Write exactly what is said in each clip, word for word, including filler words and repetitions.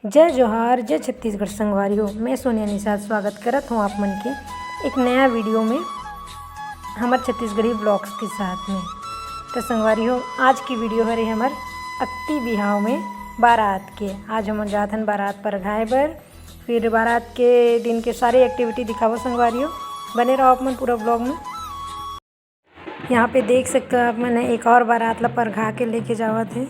जय जोहार, जय छत्तीसगढ़ संगवारी हो। मैं सोनिया निषाद स्वागत करत हूँ आप मन के एक नया वीडियो में हमर छत्तीसगढ़ी ब्लॉग्स के साथ में। तो संगवारी हो, आज की वीडियो हरे हमर अक्ति बिहाव में बारात के। आज हमन जात हन बारात परघाए बर। फिर बारात के दिन के सारी एक्टिविटी दिखाबो संगवारी हो, बने रहो आप मन पूरा ब्लॉग में। यहाँ पे देख सकते हो आप मन, एक और बारात ला परघा के लेके जावत हे।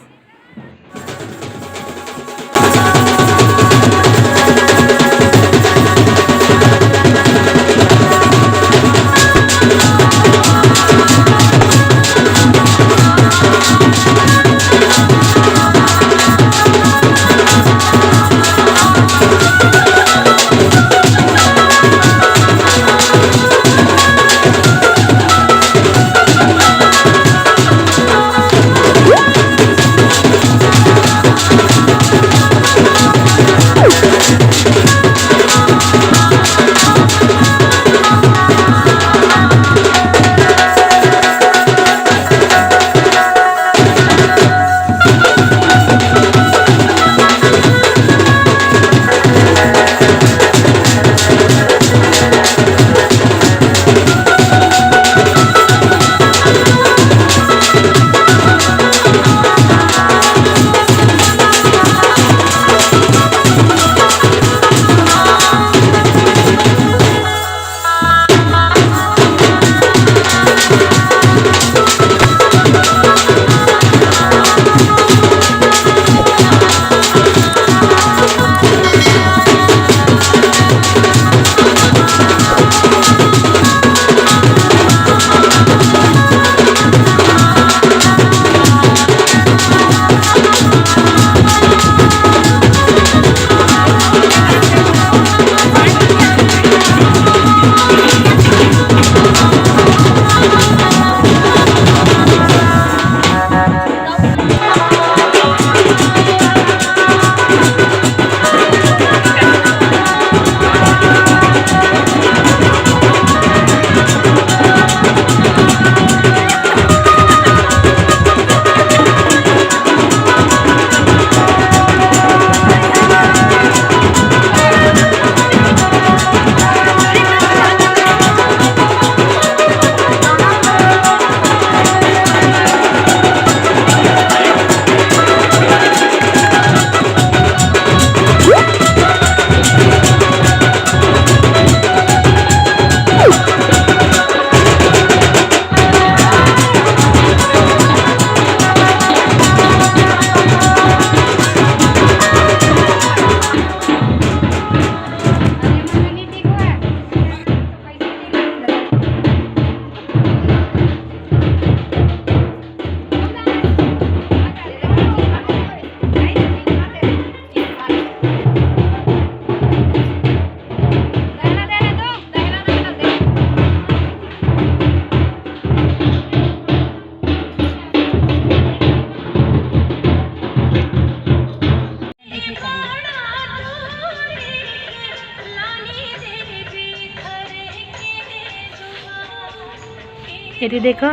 ये देखो,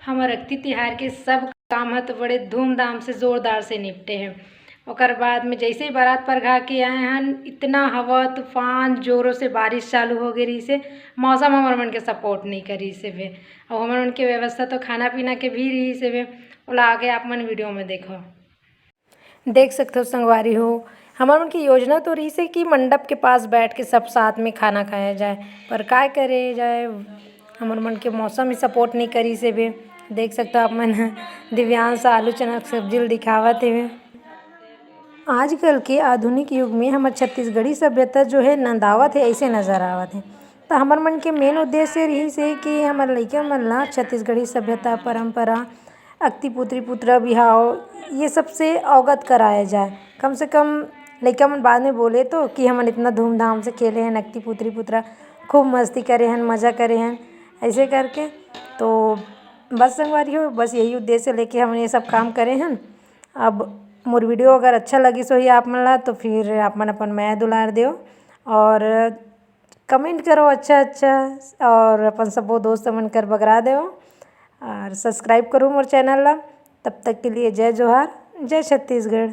हमर अक्ति तिहार के सब काम ह तो बड़े धूमधाम से, जोरदार से निपटे हे। ओकर बाद में जैसे ही बारात परघा के आए हन, इतना हवा तूफान, जोरों से बारिश चालू हो गए रहिस हे। मौसम हमर मन के सपोर्ट नहीं करिस हे बे, अउ हमर मन के व्यवस्था तो खाना पीना के भी रहिस हे बे, ओला आगे आप मन वीडियो में देखो। देख सकथव संगवारी हो, हमर मन के योजना तो रहिस हे कि मंडप के पास बैठ के सब साथ में खाना खाया जाए, पर काय करे जाए, हमर मन के मौसम ही सपोर्ट नहीं करिस हे बे। देख सकथव आप मन, दिव्यांश आलू चना के सब्जी ल दिखावत हेवे। आजकल के आधुनिक युग में हमर छत्तीसगढ़ी सभ्यता जो है नंदावत है, ऐसे नजर आवत है। त हमर मन के मेन उद्देश्य रहिस हे कि हमर लइका मन ला छत्तीसगढ़ी सभ्यता, परंपरा, अक्ति पुत्री पुतरा बिहाव, ये सब से अवगत कराया जाए। कम से कम लइका मन बाद में बोले तो कि हमन इतना धूमधाम से खेले हन अक्ति पुत्री पुतरा, खूब मस्ती करे हन, मजा करे हन, ऐसे करके। तो बस संगवारी हो, बस यही उद्देश्य लेके हमन ये सब काम करे हन। अब मोर वीडियो अगर अच्छा लगिस होही आप मन ला, तो फिर आप मन अपन मया दुलार देव और कमेंट करो अच्छा अच्छा, और अपन सबो दोस्त मन कर बगरा देव। और subscribe करूँ मोर channel ला। तब तक के लिए जय जोहार, जय छत्तीसगढ़।